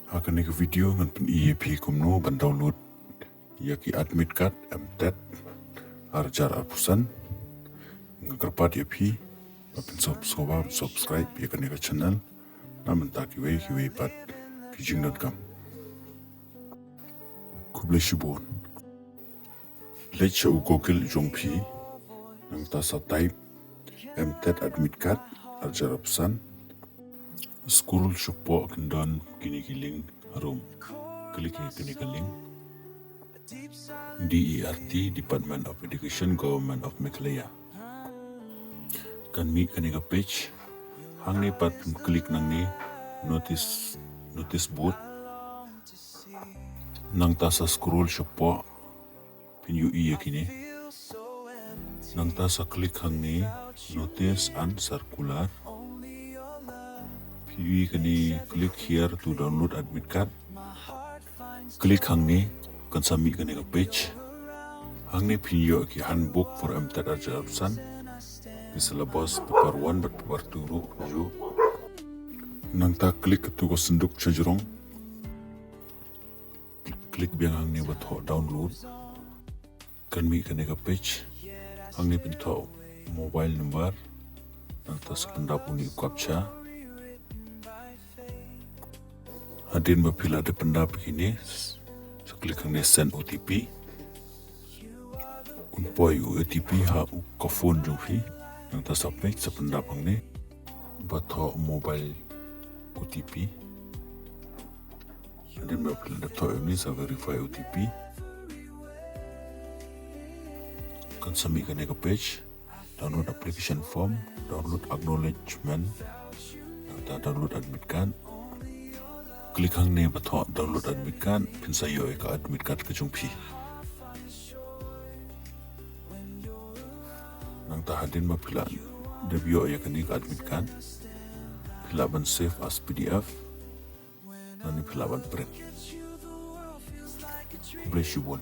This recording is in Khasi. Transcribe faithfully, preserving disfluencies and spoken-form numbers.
Ha kane ka video ngan pyni ïa phi kumno ban download ïa ki admit card M TET ar hajar arphew san. Nga kyrpad ïa phi ba phin sub-, sub-, subscribe ïa kane ka channel. Na mynta kiwei kiwei pat ki jingdonkam. Khublei shibun. Leit sha u Google jong phi, nangta sa type M TET admit card ar hajar arphew san. Scroll shapoh, kin don kine ki link harum. Click ïa kane ka link. D E R T, Department of Education, Government of Meghalaya. Kan mih kane ka page. Hangne pat phin click nangne notice, notice board. Nangta sa scroll shapoh, phin ïohi ïa kine. Nangta sa click hangne notice and circular. Phi ïohi kane, click here to download admit card. Click hangne, kan sa mih kane ka page. Hangne phin ïoh ki handbook for M TET ar hajar arphew san. Ki syllabus paper one bad paper two ruh ju. Nangta click katu ka synduk shajrong. Click biang hangne ba thoh download. Kan mih kane ka page. Hangne pynthoh mobile number. Nangta sa pyndap une u captcha. Hadien ba phi la dep pyndap ïa kine, sa click hangne send O T P. Un poi u O T P ha u ka phone jong phi. Nangta sa peit, sa pyndap hangne ba thoh mobile O T P. Hadien ba phi la dep thoh ïa une, sa verify O T P. Kan sa mih kane ka page. Download application form, download acknowledgement, nangta download admit card. Click hangne ba thoh download admit card, phin sa ïoh ïa ka admit card ka jong phi. Nangta hadien ba phi la dep ïoh ïa kane ka admit card, phi lah ban save as P D F. Nangne phi lah ban print. Khublei shibun.